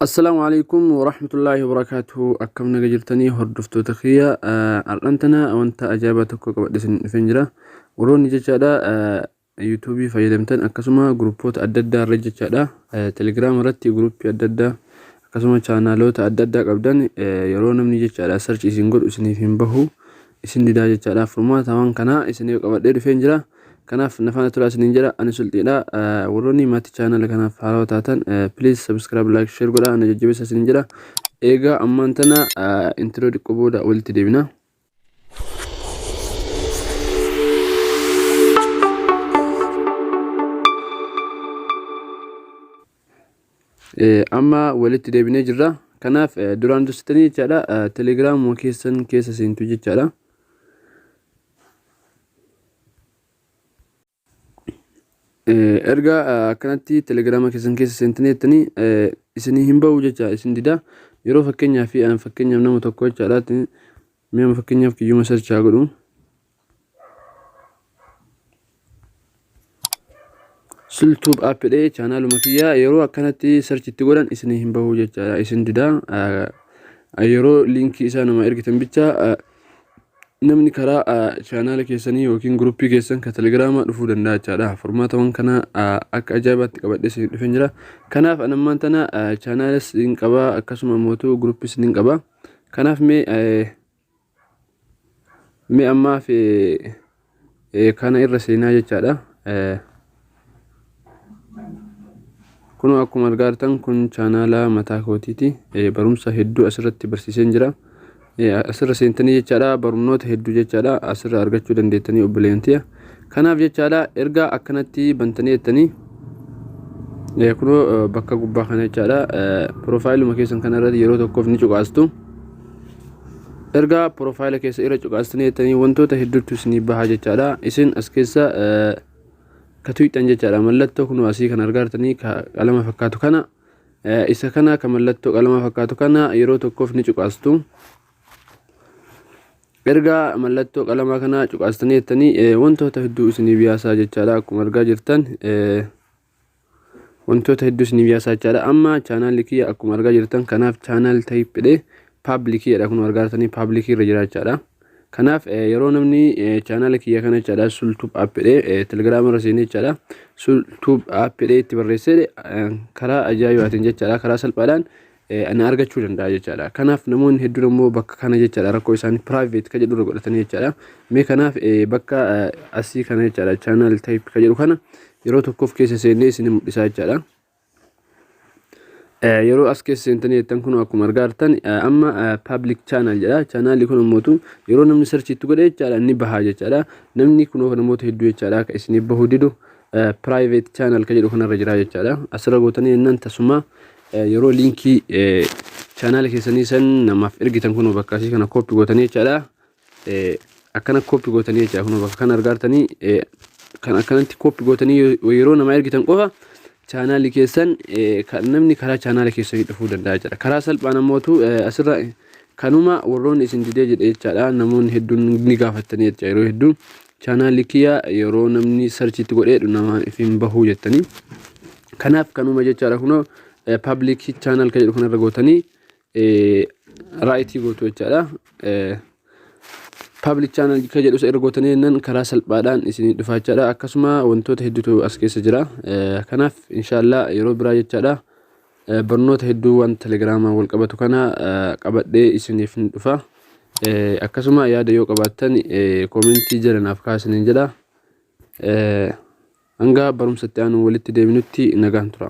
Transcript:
Assalaamu alaikum warahmatullaahi wabarakaatuhu. Akkam naga jirtanii hordoftoota kiyya? Har'aan tana wanta ajaa'ibaa tokko qabadhe isin dhufeen jira. Warroonni jechaadha yuutuubii fayyadamtan, akkasuma guruppoota adda addaa irra jechaadha, telegiraama irratti guruppii adda addaa akkasuma chaanaaloota adda addaa qabdan, yeroo namni jechaadha sarchi isin godhu isiniif hin bahu, isin didaa jechaadha. Furmaata waan kanaa isiniif qabadhee dhufeen jira. Kanaaf na faana turaa isiniin jedha. Ani sulxiidha. Warroonni maatii chaanala kanaaf haarawaa taatan, please subscribe, like, share godhaa na jajjabeessa isiniin jedha. Eegaa ammaan tana intiroo xiqqoo booda walitti deebina. Amma walitti deebinee jirra. Kanaaf duraan dursitanii jechaadha telegiraamuma keessan keessa seentu jechaadha. Erga akkanatti telegiraama keessan keessa seentanii jettanii isinii hin ba'u jecha, isin dida. Yeroo fakkeenyaaf fi fakkeenyaaf nama tokko jechaadha, mee fakkeenyaaf kiyyuma search haa godhu. Sultuub app jedhee chaanaaluma kiyyaa yeroo akkanatti search itti godhan isinii hin bahu jechaadha, isin dida. Yeroo liinkii isaa nama ergitan bicha namni karaa chaanaala keessanii yookiin guruppii keessan ka telegiraamaa dhufuu danda'a jechaadha. Furmaata waan kana akka ajaa'ibaatti qabadhee isin dhufeen jira. Kanaaf an ammaan tana chaanaalas hin qaba, akkasuma mootuu guruppis hin qaba. Kanaaf mee ammaaf kana irra seenaa jechaadha. Kunoo akkuma argaa jirtan kun chaanaala mataa kootiiti. Barumsa hedduu asirratti barsiiseen jira. Asirra seentanii jechaadha barnoota hedduu jechaadha asirra argachuu dandeettanii, obboleeyyan tiyya. Kanaaf jechaadha erga akkanatti bantanii jettanii, kunoo bakka gubbaa kana jechaadha piroofaayiluma keessan kana irratti yeroo tokkoof ni cuqaastu. Erga piroofaayila keessa irra cuqaastanii jettanii, wantoota hedduutu isinii baha jechaadha. Isin as keessa ka tuqxan jechaadha mallattoo kunoo asii kan argaa jirtanii ka qalama fakkaatu kana, isa kana ka mallattoo qalama fakkaatu kana yeroo tokkoof ni cuqaastu. Erga mallattoo qalamaa kana cuqaastanii jettanii, wantoota hedduu isinii biyaasaa jechaadha. Akkuma argaa jirtan wantoota hedduu isiniif yaasaa jechaadha. Amma chaanaalli kiyya akkuma argaa jirtan kanaaf channel type jedhee public jedha. Kun argaa jirtanii public irra jira jechaadha. Kanaaf yeroo namni chaanaala kiyya kana jechaadha Sultube app jedhee telegiraama irra seenee jechaadha Sultube app jedhee itti barreessee, karaa ajaa'ibaatiin jechaadha karaa salphaadhaan na argachuu danda'a jechaadha. Kanaaf namoonni hedduun ammoo bakka kana jechaadha rakkoo isaanii private ka jedhu irra godhatanii jechaadha. Mee kanaaf bakka asii kana jechaadha channel type ka jedhu kana yeroo tokkoof keessa seennee isin mul'isaa jechaadha. Yeroo as keessa seentanii jettan, kun akkuma argaa jirtan amma public channel jedha. Channelli kun ammootu yeroo namni search itti godhe jechaadha inni bahaa jechaadha. Namni kunoo namoota hedduu jechaadha akka isiniif bahuu didu private channel ka jedhu kanarra jira jechaadha. Asirra gootanii jennaan, tasuma yeroo liinkii chaanaala keessanii san namaaf ergitan, kunoo bakka asii kana copy gootanii jechaadha. Akkana copy gootanii jechaadha, kunoo bakka kana argaa jirtanii kan akkanatti copy gootanii yeroo namaa ergitan qofa chaanaalli keessan namni karaa chaanaala keessanii dhufuu danda'a jechaadha. Karaa salphaan ammootu asirra kanuma warroonni isin didee jedhe jechaadha, namoonni hedduun ni gaafattanii jecha, yeroo hedduu chaanaalli kiyya yeroo namni search itti godhee nama hin bahuu jettanii. Kanaaf kanuma jechaadha, kunoo public channel kan jedhu kanarra gootanii right gootu jechaadha. Public channel kan jedhu isa irra gootanii jennaan karaa salphaadhaan isinii dhufa jechaadha. Akkasuma wantoota hedduutu as keessa jira. Kanaaf inshaallah yeroo biraa jechaadha barnoota hedduu waan telegiraamaan wal qabatu kana qabadhee isiniif ni dhufa. Akkasuma yaada yoo qabaattan koomentii jala naaf kaasiniin jedha. Hanga barumsa itti aanu walitti deebinutti nagaan tura.